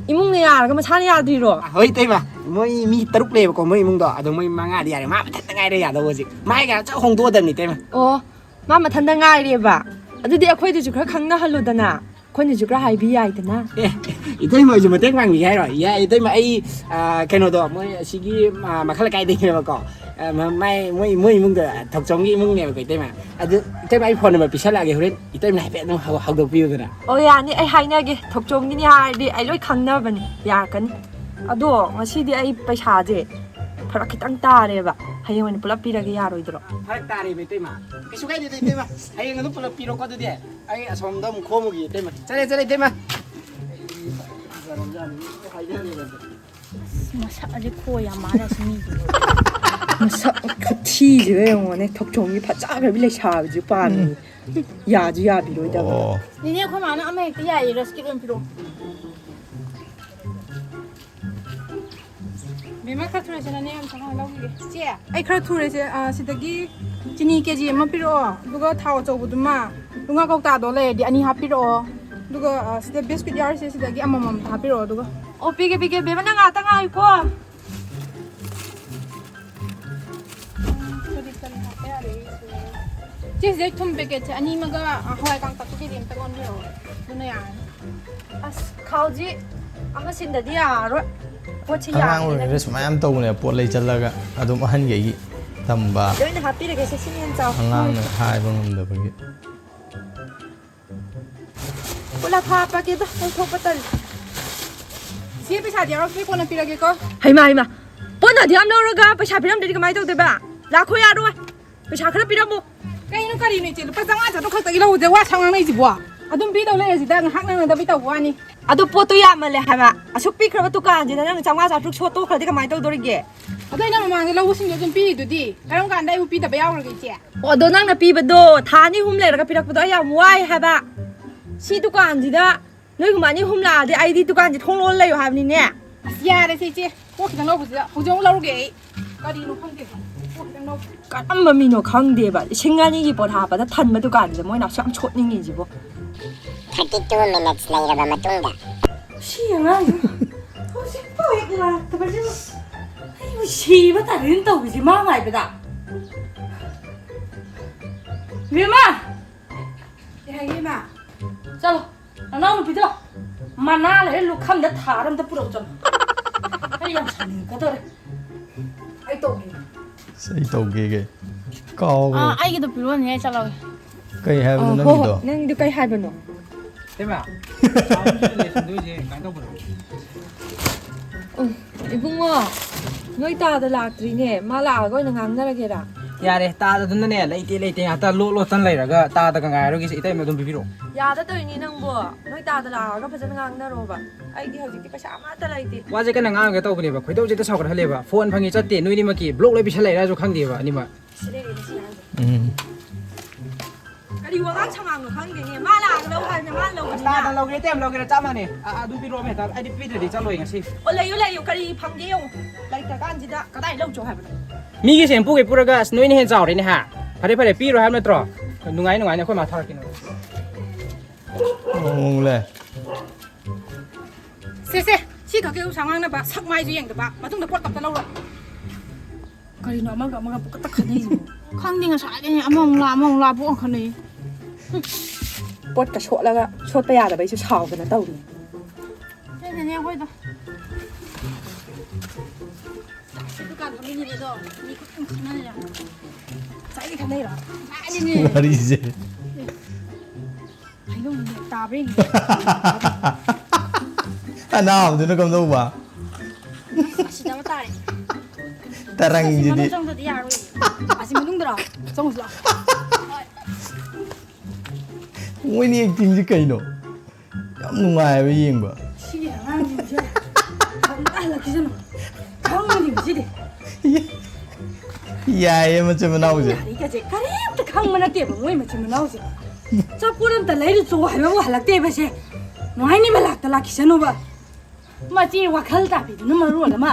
ꯏꯃꯨꯡꯅ ꯌꯥꯔꯒ ꯃꯁꯥꯅ ꯌꯥꯗ꯭ꯔꯤꯔꯣ? ꯍꯣꯏ ꯏꯇꯩꯃ, ꯃꯣꯏ ꯃꯤ ꯇꯔꯨꯛ ꯂꯩꯌꯦꯕꯀꯣ ꯃꯣꯏ ꯏꯃꯨꯡꯗꯣ, ꯑꯗꯣ ꯃꯣꯏ ꯃꯉꯥꯗꯤ ꯌꯥꯔꯦ, ꯃꯥ ꯃꯊꯟꯇ ꯉꯥꯏꯔꯦ ꯌꯥꯗꯧꯕ ꯍꯧꯖꯤꯛ꯫ ꯃꯥ ꯍꯦꯛ ꯌꯥꯔꯒ ꯆꯠ ꯍꯣꯡꯗꯣꯛꯑꯗꯕꯅꯤ ꯏꯇꯩꯃ꯫ ꯑꯣ, ꯃꯥ ꯃꯊꯟꯇ ꯉꯥꯏꯔꯦꯕ꯫ ꯑꯗꯨꯗꯤ ꯑꯩꯈꯣꯏꯗꯁꯨ ꯈꯔ ꯈꯪꯅꯍꯜꯂꯣꯗꯅ, ꯑꯩꯈꯣꯏꯅꯁꯨ ꯈꯔ ꯍꯥꯏꯕꯤ ꯌꯥꯏꯗꯅ꯫ ꯑꯦ, ꯏꯇꯩꯃ ꯍꯣꯏꯁꯨ ꯃꯇꯦꯡ ꯄꯥꯡꯕꯤꯒꯦ ꯍꯥꯏꯔꯣ? ꯌꯥꯏ ꯏꯇꯩꯃ, ꯑꯩ, ꯑ, ꯀꯩꯅꯣꯗꯣ, ꯃꯣꯏ ꯑꯁꯤꯒꯤ, ꯑ, ꯃꯈꯥ ꯂꯩꯀꯥꯏꯗꯒꯤꯅꯦꯕꯀꯣ꯫ ꯑ, ꯃ-, ꯃꯥꯏ, ꯃꯣꯏ, ꯃꯣꯏ ꯏꯃꯨꯡꯗ, ꯊꯣꯛꯆꯣꯝꯒꯤ ꯏꯃꯨꯡꯅꯦꯕꯀꯣ ꯏꯇꯩꯃ꯫ ꯑꯗꯨ ꯏꯇꯩꯃ, ꯑꯩ ꯐꯣꯟ ꯅꯝꯕꯔ ꯄꯤꯁꯜꯂꯛꯑꯒꯦ, ꯍꯣꯔꯦꯟ ꯏꯇꯩꯃꯅ ꯍꯥꯏꯐꯦꯠ ꯑꯗꯨꯝ ꯍꯧ-, ꯍꯧꯗꯣꯛꯄꯤꯌꯨꯗꯅ꯫ ꯑꯣ, ꯌꯥꯅꯤ, ꯑꯩ ꯍꯥꯏꯅꯒꯦ꯫ ꯊꯣꯛꯆꯣꯝꯒꯤꯅꯤ ꯍꯥꯏꯔꯗꯤ ꯑꯩ ꯂꯣꯏ ꯈꯪꯅꯕꯅꯤ, ꯌꯥꯔꯛꯀꯅꯤ꯫ ꯑꯗꯣ ꯉꯁꯤꯗꯤ ꯑꯩ ꯄꯩꯁꯥꯁꯦ ꯐꯔꯛ ꯈꯤꯇꯪ ꯇꯥꯔꯦꯕ, ꯍꯌꯦꯡ ꯑꯣꯏꯅ ꯄꯨꯂꯞ ꯄꯤꯔꯒꯦ, ꯌꯥꯔꯣꯏꯗ꯭ꯔꯣ? ꯐꯔꯛ ꯇꯥꯔꯦꯕ ꯏꯇꯩꯃ, ꯀꯩꯁꯨ ꯀꯥꯏꯗꯦꯗ ꯏꯇꯩꯃ, ꯍꯌꯦꯡ ꯑꯗꯨꯝ ꯄꯨꯂꯞ ꯄꯤꯔꯣꯀꯣ꯫ ꯑꯗꯨꯗꯤ ꯑꯩ ꯑꯁꯣꯝꯗ ꯑꯃꯨꯛ ꯈꯣꯝꯃꯨꯒꯦ ꯏꯇꯩꯃ꯫ ꯆꯠꯂꯦ, ꯆꯠꯂꯦ ꯏꯇꯩꯃ꯫ ꯃꯁꯛ ꯑꯁꯤ ꯈꯣꯏ ꯌꯥꯝ ꯃꯥꯜꯂꯦ ꯑꯁꯤ ꯃꯤꯁꯦ꯫ ꯃꯁꯛ ꯈꯨꯊꯤꯁꯤꯒ ꯌꯦꯡꯉꯣꯅꯦ, ꯊꯣꯛꯆꯣꯝꯒꯤ ꯐꯖꯈ꯭ꯔꯕꯤ ꯂꯩꯁꯥꯕꯤꯁꯦ ꯄꯥꯝꯃꯤ꯫ ꯌꯥꯁꯨ ꯌꯥꯕꯤꯔꯣꯏꯗꯕ꯫ ꯑꯣ꯫ ꯅꯦꯅꯦ, ꯑꯩꯈꯣꯏ ꯃꯥꯅ ꯑꯃ ꯍꯦꯛꯇ ꯌꯥꯏꯌꯦ, ꯔꯁꯀꯤꯠ ꯑꯣꯏꯅ ꯄꯤꯔꯛꯑꯣ꯫ ꯕꯦꯝꯃ, ꯈꯔ ꯊꯨꯔꯁꯦ, ꯅꯅꯦ ꯑꯝꯇ ꯍꯥꯟꯅ ꯂꯧꯈꯤꯒꯦ꯫ ꯆꯦ, ꯑꯩ ꯈꯔ ꯊꯨꯔꯁꯦ, ꯑ, ꯁꯤꯗꯒꯤ ꯆꯤꯅꯤ ꯀꯦ ꯖꯤ ꯑꯃ ꯄꯤꯔꯛꯑꯣ, ꯑꯗꯨꯒ ꯊꯥꯎ ꯑꯆꯧꯕꯗꯨꯃ, ꯅꯨꯡꯉꯥ ꯀꯧꯇꯥꯗꯣ ꯂꯩꯔꯗꯤ ꯑꯅꯤ ꯍꯥꯞꯄꯤꯔꯛꯑꯣ, ꯑꯗꯨꯒ, ꯑ, ꯁꯤꯗ ꯕꯤꯁꯀꯤꯠ ꯌꯥꯎꯔꯤꯁꯦ, ꯁꯤꯗꯒꯤ ꯑꯃꯃꯝ ꯍꯥꯞꯄꯤꯔꯛꯑꯣ, ꯑꯗꯨꯒ꯫ ꯑꯣ, ꯄꯤꯒꯦ, ꯄꯤꯒꯦ꯫ ꯕꯦꯝꯃ, ꯅꯪ ꯉꯥꯛꯇ ꯉꯥꯏꯌꯨꯀꯣ꯫ ꯆꯦ, ꯁꯤꯗꯩ ꯊꯨꯝ ꯄꯦꯀꯦꯠꯁꯦ ꯑꯅꯤ ꯑꯃꯒ, ꯑ, ꯍꯋꯥꯏ ꯀꯥꯡꯇꯛꯇꯨ ꯀꯦ ꯖꯤ ꯑꯃꯇ ꯑꯣꯟꯕꯤꯔꯛꯑꯣ, ꯑꯗꯨꯅ ꯌꯥꯔꯅꯤ꯫ ꯑꯁ, ꯈꯥꯎꯁꯤ ꯑꯃ ꯁꯤꯟꯗꯗꯤ ꯌꯥꯔꯔꯣꯏ꯫ ꯄꯣꯠꯁꯤ ꯑꯉꯥꯡ ꯌꯥꯝꯃꯤꯗꯅ꯫ ꯑꯣꯏꯔꯤꯉꯩꯗ ꯁꯨꯃꯥꯏꯅ ꯌꯥꯝ ꯇꯧꯕꯅꯦ, ꯄꯣꯠ ꯂꯩ ꯆꯠꯂꯒ ꯑꯗꯨꯝ ꯑꯍꯟꯈꯩꯒꯤ ꯇꯝꯕ꯫ ꯂꯣꯏꯅ ꯍꯥꯞꯄꯤꯔꯒꯦ, ꯁꯦ, ꯁꯤꯅ ꯍꯦꯟꯅ ꯆꯥꯎ꯫ ꯑꯉꯥꯡꯅ ꯍꯥꯏꯕ ꯉꯝꯗꯕꯒꯤ꯫ ꯄꯨꯂꯞ ꯍꯥꯞꯄꯒꯦꯗ, ꯂꯧꯊꯣꯛꯄ ꯇꯜꯂꯤ꯫ ꯏꯆꯦ, ꯄꯩꯁꯥꯗꯤ ꯌꯥꯎꯔꯛꯇ꯭ꯔꯤ, ꯀꯣꯟꯅ ꯄꯤꯔꯒꯦꯀꯣ꯫ ꯍꯩꯃꯥ, ꯍꯩꯃꯥ, ꯄꯣꯠꯅ ꯑꯗꯨ ꯌꯥꯝ ꯂꯧꯔꯒ ꯄꯩꯁꯥ ꯄꯤꯔꯝꯗ꯭ꯔꯗꯤ ꯀꯃꯥꯏꯅ ꯇꯧꯗꯣꯏꯕ? ꯂꯥꯛꯈꯣ, ꯌꯥꯔꯣꯏ꯫ ꯄꯩꯁꯥ ꯈꯔ ꯄꯤꯔꯝꯃꯣ꯫ ꯀꯩꯅꯣ, ꯀꯔꯤꯅꯣ ꯏꯆꯦ? ꯂꯨꯄꯥ ꯆꯥꯝꯃꯉꯥ ꯆꯥꯇ꯭ꯔꯨꯛ ꯈꯛꯇꯒꯤ ꯂꯧꯕꯗ ꯋꯥ ꯁꯥ ꯉꯥꯡꯅꯩꯁꯤꯕꯣ? ꯑꯗꯨꯝ ꯄꯤꯗꯧ ꯂꯩꯔꯁꯤꯗ, ꯉꯥꯏꯍꯥꯛ ꯉꯥꯡꯅꯗꯕꯩ ꯇꯧꯕ ꯋꯥꯅꯤ꯫ ꯑꯗꯨ ꯄꯣꯠꯇꯣ ꯌꯥꯝꯃꯜꯂꯦ ꯍꯥꯏꯕ꯫ ꯑꯁꯨꯛ ꯄꯤꯈ꯭ꯔꯕ ꯗꯨꯀꯥꯟꯁꯤꯗ ꯅꯪꯅ ꯆꯥꯝꯃꯉꯥ ꯆꯥꯇ꯭ꯔꯨꯛ ꯁꯣꯠꯇꯣꯛꯈ꯭ꯔꯗꯤ ꯀꯃꯥꯏꯅ ꯇꯧꯗꯣꯔꯤꯒꯦ? ꯑꯗꯣ ꯑꯩꯅ ꯃꯃꯥꯡꯗ ꯂꯧꯕꯁꯤꯡꯗꯣ ꯑꯗꯨꯝ ꯄꯤꯔꯤꯗꯨꯗꯤ, ꯀꯔꯝ ꯀꯥꯟꯗ ꯑꯩꯕꯨ ꯄꯤꯗꯕ ꯌꯥꯎꯈ꯭ꯔꯒꯦ ꯏꯆꯦ? ꯑꯣ, ꯑꯗꯣ ꯅꯪꯅ ꯄꯤꯕꯗꯣ ꯊꯥ ꯑꯅꯤ ꯑꯍꯨꯝ ꯂꯩꯔꯒ ꯄꯤꯔꯛꯄꯗꯣ ꯑꯩ ꯌꯥꯝ ꯋꯥꯏ ꯍꯥꯏꯕ꯫ ꯁꯤ ꯗꯨꯀꯥꯟꯁꯤꯗ ꯅꯣꯏꯒꯨꯝꯕ ꯑꯅꯤ ꯑꯍꯨꯝ ꯂꯥꯛꯑꯗꯤ ꯑꯩꯗꯤ ꯗꯨꯀꯥꯟꯁꯦ ꯊꯣꯡ ꯂꯣꯜ ꯂꯩꯌꯣ ꯍꯥꯏꯕꯅꯤꯅꯦ꯫ ꯑꯁ, ꯌꯥꯔꯦꯁꯦ ꯏꯆꯦ, ꯄꯣꯠ ꯈꯤꯇꯪ ꯂꯧꯕꯁꯤꯗ ꯍꯧꯖꯤꯛ ꯑꯃꯨꯛ ꯂꯧꯔꯨꯒꯦ ꯑꯩ꯫ ꯀꯔꯤꯅꯣ ꯈꯪꯗꯦ꯫ ꯀꯔꯝꯕ ꯃꯤꯅꯣ ꯈꯪꯗꯦꯕ, ꯂꯤꯁꯤꯡ ꯑꯅꯤꯒꯤ ꯄꯣꯠ ꯍꯥꯞꯄꯗ ꯊꯟꯕ ꯗꯨꯀꯥꯟꯁꯤꯗ ꯃꯣꯏꯅ ꯑꯁꯨꯛ ꯌꯥꯝ ꯁꯣꯠꯅꯤꯡꯉꯤꯁꯤꯕꯣ꯫ Thirty two minutes ꯂꯩꯔꯕ ꯃꯇꯨꯡꯗ꯫ ꯁꯤ ꯑꯉꯥꯡꯁꯤ ꯍꯧꯖꯤꯛꯐꯥꯎ ꯍꯦꯛ ꯂꯥꯛꯇꯕꯁꯤꯕꯨ ꯑꯩꯕꯨ ꯁꯤꯕ ꯇꯥꯔꯦꯅ ꯇꯧꯔꯤꯁꯤ ꯃꯥ ꯉꯥꯏꯕꯗ꯫ ꯕꯦꯝꯃ! ꯀꯩ ꯍꯥꯏꯒꯦ, ꯏꯃꯥ? ꯆꯠꯂꯣ, ꯅꯅꯥꯎ ꯅꯨꯄꯤꯗꯣ ꯃꯅꯥ ꯂꯩꯔ ꯂꯨꯈꯝꯗ ꯊꯥꯔ ꯑꯝꯇ ꯄꯨꯔꯛꯎ ꯆꯠꯂꯣ꯫ ꯑꯩ ꯌꯥꯝ ꯁꯥꯎꯅꯤꯡꯉꯛꯀꯗꯧꯔꯦ꯫ ꯑꯩ ꯇꯧꯒꯦ꯫ ꯑꯁ, ꯑꯩ ꯇꯧꯒꯦꯒꯦ꯫ ꯀꯥꯎꯒ꯭ꯔꯦ꯫ ꯑꯥ, ꯑꯩꯒꯤꯗꯣ ꯄꯤꯔꯛꯑꯣꯅꯦ, ꯑꯩ ꯆꯠꯂꯒꯦ꯫ ꯀꯩ ꯍꯥꯏꯕꯅꯣ ꯑꯣ, ꯍꯣ, ꯍꯣ, ꯅꯪꯒꯤꯗꯣ? ꯅꯪꯗꯤ ꯀꯩ ꯍꯥꯏꯕꯅꯣ? ꯏꯇꯩꯃ, ꯁꯥꯕꯁꯤꯗ ꯂꯩꯁꯤꯟꯗꯣꯏꯁꯦ ꯀꯃꯥꯏꯅ ꯇꯧꯕꯅꯣ? ꯎꯝ, ꯏꯕꯨꯡꯉꯣ, ꯅꯣꯏ ꯇꯥꯗ ꯂꯥꯛꯇ꯭ꯔꯤꯅꯦ꯫ ꯃꯥ ꯂꯥꯛꯑꯒ ꯑꯣꯏꯅ ꯉꯥꯡꯅꯔꯒꯦꯔꯥ? ꯌꯥꯔꯦ, ꯇꯥꯗꯗꯨꯅꯅꯦ, ꯂꯩꯇꯦ ꯂꯩꯇꯦ ꯉꯥꯛꯇ ꯂꯣꯠ ꯂꯣꯠꯇꯅ ꯂꯩꯔꯒ ꯇꯥꯗꯒ ꯉꯥꯏꯔꯒꯦꯁꯦ, ꯏꯇꯩꯃ ꯑꯗꯨꯝ ꯄꯤꯕꯤꯔꯛꯑꯣ꯫ ꯌꯥꯗ ꯇꯧꯔꯤꯅꯤ ꯅꯪꯕꯣ꯫ ꯅꯣꯏ ꯇꯥꯗ ꯂꯥꯛꯑꯒ ꯐꯖꯅ ꯉꯥꯡꯅꯔꯣꯕ꯫ ꯑꯩꯗꯤ ꯍꯧꯖꯤꯛꯇꯤ ꯄꯩꯁꯥ ꯑꯃꯠꯇ ꯂꯩꯇꯦ꯫ ꯋꯥꯁꯦ ꯀꯟꯅ ꯉꯥꯡꯉꯒ ꯇꯧꯕꯅꯦꯕ, ꯈꯣꯏꯗꯧꯁꯦ ꯍꯦꯛꯇ ꯁꯥꯎꯒꯠꯍꯜꯂꯦꯕ꯫ ꯐꯣꯟ ꯐꯪꯉꯤ ꯆꯠꯇꯦ, ꯅꯣꯏꯅꯤꯃꯛꯀꯤ ꯕ꯭ꯂꯣꯛ ꯂꯣꯏ ꯄꯤꯁꯜꯂꯛꯏꯔꯥꯁꯨ ꯈꯪꯗꯦꯕ ꯑꯅꯤꯃꯛ꯫ ꯁꯤ ꯂꯩꯔꯦꯅꯦ, ꯁꯤ ꯑꯉꯥꯡꯁꯦ꯫ ꯎꯝ꯫ ꯀꯔꯤ ꯋꯥꯉꯥꯡ ꯁꯉꯥꯡꯅꯣ ꯈꯪꯗꯦꯅꯦ꯫ ꯃꯥ ꯂꯥꯛꯑꯒ ꯂꯧ ꯍꯥꯏꯕꯅꯦ, ꯃꯥꯅ ꯂꯧꯕꯅꯤꯅ꯫ ꯇꯥꯗ ꯂꯧꯒꯦꯔꯥ ꯏꯇꯩꯃ ꯂꯧꯒꯦꯔꯥ ꯆꯞ ꯃꯥꯟꯅꯩ꯫ ꯑ, ꯑꯗꯨ ꯄꯤꯔꯛꯑꯣ ꯍꯦꯛꯇ, ꯑꯩꯗꯤ ꯄꯤꯗ꯭ꯔꯗꯤ ꯆꯠꯂꯣꯏ ꯉꯁꯤ꯫ ꯑꯣ, ꯂꯩꯌꯨ, ꯂꯩꯌꯨ, ꯀꯔꯤ ꯐꯪꯒꯦ ꯌꯦꯡꯉꯨ꯫ ꯂꯩꯇ꯭ꯔꯀꯥꯟꯁꯤꯗ ꯀꯗꯥꯏ ꯂꯧ ꯆꯣ ꯍꯥꯏꯕꯅꯣ? ꯃꯤꯒꯤ ꯁꯦꯝ ꯄꯨꯒꯦ ꯄꯨꯔꯒ ꯑꯁ ꯅꯣꯏꯅ ꯍꯦꯟꯅ ꯆꯥꯎꯔꯦꯅꯦ ꯍꯥ? ꯐꯔꯦ, ꯐꯔꯦ, ꯄꯤꯔꯣꯏ ꯍꯥꯏꯕ ꯅꯠꯇ꯭ꯔꯣ? ꯅꯨꯡꯉꯥꯏ, ꯅꯨꯡꯉꯥꯏꯅ ꯑꯩꯈꯣꯏ ꯃꯥ ꯊꯥꯔꯛꯀꯦ ꯅꯉꯣꯟꯗ꯫ ꯃꯑꯣꯡ ꯂꯩ꯫ ꯁꯦ, ꯁꯦ, ꯁꯤ ꯈꯛꯀꯤ ꯎꯁꯥ ꯉꯥꯡꯅꯕ, ꯁꯛ ꯃꯥꯏꯁꯨ ꯌꯦꯡꯗꯕ, ꯃꯇꯨꯡꯗ ꯄꯣꯠ ꯀꯞꯇ ꯂꯧꯔꯣ꯫ ꯀꯔꯤꯅꯣ ꯑꯃꯒ ꯑꯃꯒ ꯄꯨꯡꯀꯛꯇ ꯈꯠꯅꯩꯁꯤꯕꯣ? ꯈꯪꯗꯦ, ꯉꯁꯥꯏꯗꯩꯅꯦ ꯑꯃꯃꯨꯛ ꯂꯥꯛ, ꯑꯃꯃꯨꯛ ꯂꯥꯛ ꯄꯨꯡꯀꯛ ꯈꯠꯅꯩ꯫ ꯄꯣꯠꯀ ꯁꯣꯠꯂꯒ ꯁꯣꯠꯄ ꯌꯥꯗꯕꯩꯁꯨ ꯁꯥꯎꯗꯅ ꯇꯧꯔꯤ꯫ ꯁꯤꯗꯅꯦ ꯑꯩꯈꯣꯏꯗꯣ꯫ ꯁꯤ ꯗꯨꯀꯥꯟ ꯐꯝꯃꯤꯅꯦꯕ ꯑꯗꯣ, ꯃꯤ ꯈꯨꯗꯤꯡ ꯈꯠꯅꯔꯦ꯫ ꯉꯁꯥꯏꯗꯩ ꯈꯠꯅꯩꯔꯣ? ꯉꯁꯥꯏꯗꯩꯅꯦ꯫ ꯋꯥꯔꯤꯁꯦ꯫ ꯍꯩꯅꯧ ꯇꯥꯕ꯭ꯔꯥ ꯌꯦꯡꯒꯦ꯫ ꯑꯅꯥꯕꯗꯨꯅ ꯀꯝꯗꯧꯕ? ꯑꯁꯤꯗ ꯑꯃ ꯇꯥꯔꯦ꯫ ꯇꯔꯪꯁꯤꯗꯤ꯫ ꯑꯁꯤ ꯃꯅꯨꯡ ꯆꯪꯗꯗꯤ ꯌꯥꯔꯣꯏ꯫ ꯑꯁꯤ ꯃꯅꯨꯡꯗꯔꯣ? ꯆꯪꯉꯨꯁꯤ ꯂꯥꯛꯑꯣ꯫ ꯃꯣꯏꯅꯤ ꯑꯦꯛꯇꯤꯡꯁꯤ ꯀꯩꯅꯣ? ꯌꯥꯝ ꯅꯨꯡꯉꯥꯏꯕ ꯌꯦꯡꯕ꯫ ꯁꯤꯒꯤ ꯑꯉꯥꯡꯁꯤꯡꯁꯦ ꯑꯝꯇ ꯍꯜꯂꯛꯈꯤꯁꯅꯨ꯫ ꯈꯪꯉꯅꯤ ꯉꯁꯤꯗꯤ꯫ ꯌꯥꯏꯌꯦ, ꯃꯆꯤꯟ ꯃꯅꯥꯎꯁꯦ꯫ ꯂꯥꯏꯔꯤꯛꯀꯁꯦ ꯀꯔꯤꯝꯇ ꯈꯪꯕ ꯅꯠꯇꯦꯕ ꯃꯣꯏ ꯃꯆꯤꯟ ꯃꯅꯥꯎꯁꯦ꯫ ꯆꯥꯄꯣꯠ ꯑꯝꯇ ꯂꯩꯔꯨꯆꯣ ꯍꯥꯏꯕꯕꯨ ꯍꯜꯂꯛꯇꯦꯕ ꯁꯦ꯫ ꯅꯨꯡꯉꯥꯏꯅꯤꯕ ꯂꯥꯛꯇ ꯂꯥꯛꯈꯤꯁꯅꯨꯕ꯫ ꯃꯆꯦ ꯋꯥꯈꯜ ꯇꯥꯕꯤꯗꯨꯅ ꯃꯔꯣꯜ ꯑꯃ꯫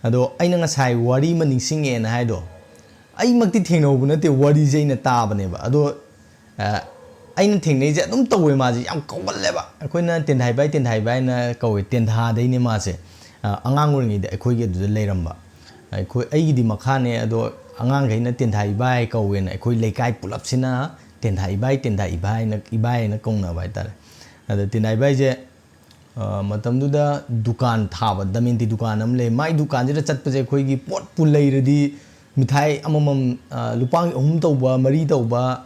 ꯑꯗꯣ ꯑꯩꯅ ꯉꯁꯥꯏ ꯋꯥꯔꯤ ꯑꯃ ꯅꯤꯡꯁꯤꯡꯉꯦꯅ ꯍꯥꯏꯗꯣ, ꯑꯩꯃꯛꯇꯤ ꯊꯦꯡꯅꯍꯧꯕ ꯅꯠꯇꯦ, ꯋꯥꯔꯤꯁꯦ ꯑꯩꯅ ꯇꯥꯕꯅꯦꯕ꯫ ꯑꯗꯣ ꯑ, ꯑꯩꯅ ꯊꯦꯡꯅꯩꯁꯦ ꯑꯗꯨꯝ ꯇꯧꯋꯦ, ꯃꯥꯁꯦ ꯌꯥꯝ ꯀꯧꯒꯜꯂꯦꯕ꯫ ꯑꯩꯈꯣꯏꯅ "ꯇꯦꯟꯊꯥ ꯏꯕꯥꯏ, ꯇꯦꯟꯊꯥ ꯏꯕꯥꯏꯅ" ꯀꯧꯋꯦ, ꯇꯦꯟꯊꯥꯗꯩꯅꯦ ꯃꯥꯁꯦ꯫ ꯑ, ꯑꯉꯥꯡ ꯑꯣꯏꯔꯤꯉꯩꯗ ꯑꯩꯈꯣꯏꯒꯤ ꯑꯗꯨꯗ ꯂꯩꯔꯝꯕ꯫ ꯑꯩꯈꯣꯏ, ꯑꯩꯒꯤꯗꯤ ꯃꯈꯥꯅꯦ, ꯑꯗꯣ ꯑꯉꯥꯡꯈꯩꯅ "ꯇꯦꯟꯊꯥ ꯏꯕꯥꯏ" ꯀꯧꯋꯦꯅ ꯑꯩꯈꯣꯏ ꯂꯩꯀꯥꯏ ꯄꯨꯂꯞꯁꯤꯅ "ꯇꯦꯟꯊꯥ ꯏꯕꯥꯏ, ꯇꯦꯟꯊꯥ ꯏꯕꯥꯏꯅ", ꯏꯕꯥꯏ ꯍꯥꯏꯅ ꯀꯧꯅꯕ ꯍꯥꯏꯇꯥꯔꯦ꯫ ꯑꯗ ꯇꯦꯟꯊꯥ ꯏꯕꯥꯏꯁꯦ ꯑ, ꯃꯇꯝꯗꯨꯗ ꯗꯨꯀꯥꯟ ꯊꯥꯕ, ꯗꯃꯦꯟꯇꯤ ꯗꯨꯀꯥꯟ ꯑꯃ ꯂꯩ꯫ ꯃꯥꯏ ꯗꯨꯀꯥꯟꯁꯤꯗ ꯆꯠꯄꯁꯦ ꯑꯩꯈꯣꯏꯒꯤ ꯄꯣꯠꯄꯨ ꯂꯩꯔꯗꯤ ꯃꯤꯊꯥꯏ ꯑꯃꯃꯝ, ꯑ, ꯂꯨꯄꯥꯒꯤ ꯑꯍꯨꯝ ꯇꯧꯕ, ꯃꯔꯤ ꯇꯧꯕ,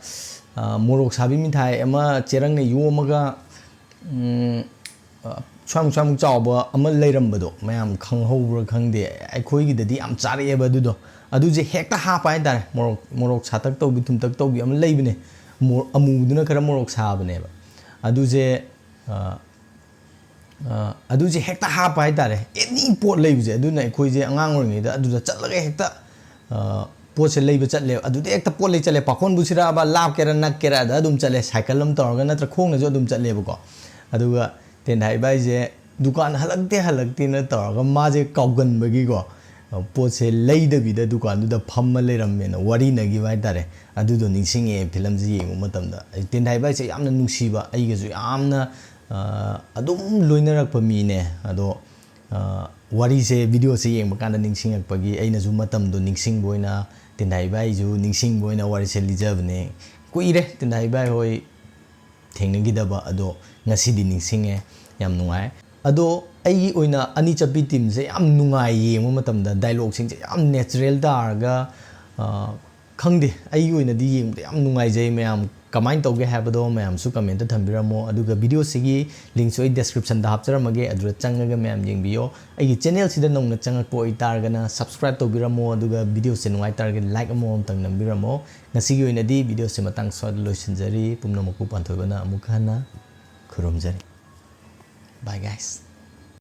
ꯑ, ꯃꯣꯔꯣꯛ ꯁꯥꯕꯤ ꯃꯤꯊꯥꯏ ꯑꯃ ꯆꯦꯔꯪꯅ ꯌꯣꯝꯃꯒ, ꯎꯝ, ꯑ, ꯁ꯭ꯋꯥꯏꯃꯨꯛ, ꯁ꯭ꯋꯥꯏꯃꯨꯛ ꯆꯥꯎꯕ ꯑꯃ ꯂꯩꯔꯝꯕꯗꯣ ꯃꯌꯥꯝ ꯈꯪꯍꯧꯕ꯭ꯔꯥ ꯈꯪꯗꯦ꯫ ꯑꯩꯈꯣꯏꯒꯤꯗꯗꯤ ꯌꯥꯝ ꯆꯥꯔꯛꯑꯦꯕ ꯑꯗꯨꯗꯣ꯫ ꯑꯗꯨꯁꯦ ꯍꯦꯛꯇ ꯍꯥꯞꯄ ꯍꯥꯏꯇꯥꯔꯦ꯫ ꯃꯣꯔꯣꯛ, ꯃꯣꯔꯣꯛ ꯁꯥꯇꯛ ꯇꯧꯕꯤ, ꯊꯨꯝꯇꯛ ꯇꯧꯕꯤ ꯑꯃ ꯂꯩꯕꯅꯦ꯫ ꯃꯣ-, ꯑꯃꯨꯕꯗꯨꯅ ꯈꯔ ꯃꯣꯔꯣꯛ ꯁꯥꯕꯅꯦꯕ꯫ ꯑꯗꯨꯁꯦ, ꯑ, ꯑ, ꯑꯗꯨꯁꯦ ꯍꯦꯛꯇ ꯍꯥꯞꯄ ꯍꯥꯏꯇꯥꯔꯦ, ꯑꯦꯅꯤ ꯄꯣꯠ ꯂꯩꯕꯁꯦ꯫ ꯑꯗꯨꯅ ꯑꯩꯈꯣꯏꯁꯦ ꯑꯉꯥꯡ ꯑꯣꯏꯔꯤꯉꯩꯗ ꯑꯗꯨꯗ ꯆꯠꯂꯒ ꯍꯦꯛꯇ, ꯑ, ꯄꯣꯠꯁꯦ ꯂꯩꯕ ꯆꯠꯂꯦꯕ꯫ ꯑꯗꯨꯗ ꯍꯦꯛꯇ ꯄꯣꯠ ꯂꯩ ꯆꯠꯂꯦ, ꯄꯥꯈꯣꯟꯕꯨ ꯁꯤꯔꯥꯕ, ꯂꯥꯞꯀꯦꯔꯥ ꯅꯛꯀꯦꯔꯥ ꯑꯗ ꯑꯗꯨꯝ ꯆꯠꯂꯦ, ꯁꯥꯏꯀꯜ ꯑꯃ ꯇꯧꯔꯒ ꯅꯠꯇ꯭ꯔ ꯈꯣꯡꯅꯁꯨ ꯑꯗꯨꯝ ꯆꯠꯂꯦꯕꯀꯣ꯫ ꯑꯗꯨꯒ ꯇꯦꯟꯊꯥ ꯏꯕꯥꯏꯁꯦ ꯗꯨꯀꯥꯟ ꯍꯜꯂꯛꯇꯦ ꯍꯜꯂꯛꯇꯦꯅ ꯇꯧꯔꯒ ꯃꯥꯁꯦ ꯀꯥꯎꯒꯟꯕꯒꯤꯀꯣ, ꯄꯣꯠꯁꯦ ꯂꯩꯗꯕꯤꯗ ꯗꯨꯀꯥꯟꯗꯨꯗ ꯐꯝꯃ ꯂꯩꯔꯝꯃꯦꯅ ꯋꯥꯔꯤꯅꯈꯤꯕ ꯍꯥꯏꯇꯥꯔꯦ꯫ ꯑꯗꯨꯗꯣ ꯅꯤꯡꯁꯤꯡꯉꯛꯑꯦ ꯐꯤꯂꯝꯁꯦ ꯌꯦꯡꯕ ꯃꯇꯝꯗ꯫ ꯑꯩ ꯇꯦꯟꯊꯥ ꯏꯕꯥꯏꯁꯦ ꯌꯥꯝꯅ ꯅꯨꯡꯁꯤꯕ, ꯑꯩꯒꯁꯨ ꯌꯥꯝꯅ, ꯑ, ꯑꯗꯨꯝ ꯂꯣꯏꯅꯔꯛꯄ ꯃꯤꯅꯦ꯫ ꯑꯗꯣ, ꯑ, ꯋꯥꯔꯤꯁꯦ, ꯚꯤꯗꯤꯑꯣꯁꯦ ꯌꯦꯡꯕ ꯀꯥꯟꯗ ꯅꯤꯡꯁꯤꯡꯉꯛꯄꯒꯤ ꯑꯩꯅꯁꯨ ꯃꯇꯝꯗꯣ ꯅꯤꯡꯁꯤꯡꯕ ꯑꯣꯏꯅ, ꯇꯦꯟꯊꯥ ꯏꯕꯥꯏꯁꯨ ꯅꯤꯡꯁꯤꯡꯕ ꯑꯣꯏꯅ ꯋꯥꯔꯤꯁꯦ ꯂꯤꯖꯕꯅꯦ꯫ ꯀꯨꯏꯔꯦ ꯇꯦꯟꯊꯥ ꯏꯕꯥꯏ ꯍꯣꯏ ꯊꯦꯡꯅꯈꯤꯗꯕ, ꯑꯗꯣ ꯉꯁꯤꯗꯤ ꯅꯤꯡꯁꯤꯡꯉꯦ, ꯌꯥꯝ ꯅꯨꯡꯉꯥꯏ꯫ ꯑꯗꯣ ꯑꯩꯒꯤ ꯑꯣꯏꯅ ꯑꯅꯤ ꯆꯠꯄꯤ ꯇꯤꯝꯁꯦ ꯌꯥꯝ ꯅꯨꯡꯉꯥꯏ ꯌꯦꯡꯕ ꯃꯇꯝꯗ, ꯗꯥꯏꯂꯣꯛꯁꯤꯡꯁꯦ ꯌꯥꯝ ꯅꯦꯆꯔꯦꯜ ꯇꯥꯔꯒ, ꯑ, ꯈꯪꯗꯦ, ꯑꯩꯒꯤ ꯑꯣꯏꯅꯗꯤ ꯌꯦꯡꯕꯗ ꯌꯥꯝ ꯅꯨꯡꯉꯥꯏꯖꯩ꯫ ꯃꯌꯥꯝ ꯀꯃꯥꯏꯅ ꯇꯧꯒꯦ ꯍꯥꯏꯕꯗꯣ ꯃꯌꯥꯝꯁꯨ ꯀꯃꯦꯟꯇ ꯊꯝꯕꯤꯔꯝꯃꯣ, ꯑꯗꯨꯒ ꯚꯤꯗꯤꯑꯣꯁꯤꯒꯤ ꯂꯤꯡꯁꯨ ꯑꯩ ꯗꯦꯁꯀ꯭ꯔꯤꯞꯁꯟꯗ ꯍꯥꯞꯆꯔꯝꯃꯒꯦ, ꯑꯗꯨꯗ ꯆꯪꯉꯒ ꯃꯌꯥꯝ ꯌꯦꯡꯕꯤꯌꯣ꯫ ꯑꯩꯒꯤ ꯆꯦꯅꯦꯜꯁꯤꯗ ꯅꯧꯅ ꯆꯪꯉꯛꯄ ꯑꯣꯏꯇꯥꯔꯒꯅ ꯁꯕꯁꯀ꯭ꯔꯥꯏꯕ ꯇꯧꯕꯤꯔꯝꯃꯣ, ꯑꯗꯨꯒ ꯚꯤꯗꯤꯑꯣꯁꯦ ꯅꯨꯡꯉꯥꯏ ꯇꯥꯔꯒꯗꯤ ꯂꯥꯏꯛ ꯑꯃꯃꯝꯇꯪ ꯅꯝꯕꯤꯔꯝꯃꯣ꯫ ꯉꯁꯤꯒꯤ ꯑꯣꯏꯅꯗꯤ ꯚꯤꯗꯤꯑꯣꯁꯦ ꯃꯇꯥꯡ ꯁ꯭ꯋꯥꯏꯗ ꯂꯣꯏꯁꯤꯟꯖꯔꯤ꯫ ꯄꯨꯝꯅꯃꯛꯄꯨ ꯄꯥꯟꯊꯣꯏꯕꯅ ꯑꯃꯨꯛ ꯍꯟꯅ ꯈꯨꯔꯨꯝꯖꯔꯤ꯫ Bye guys꯫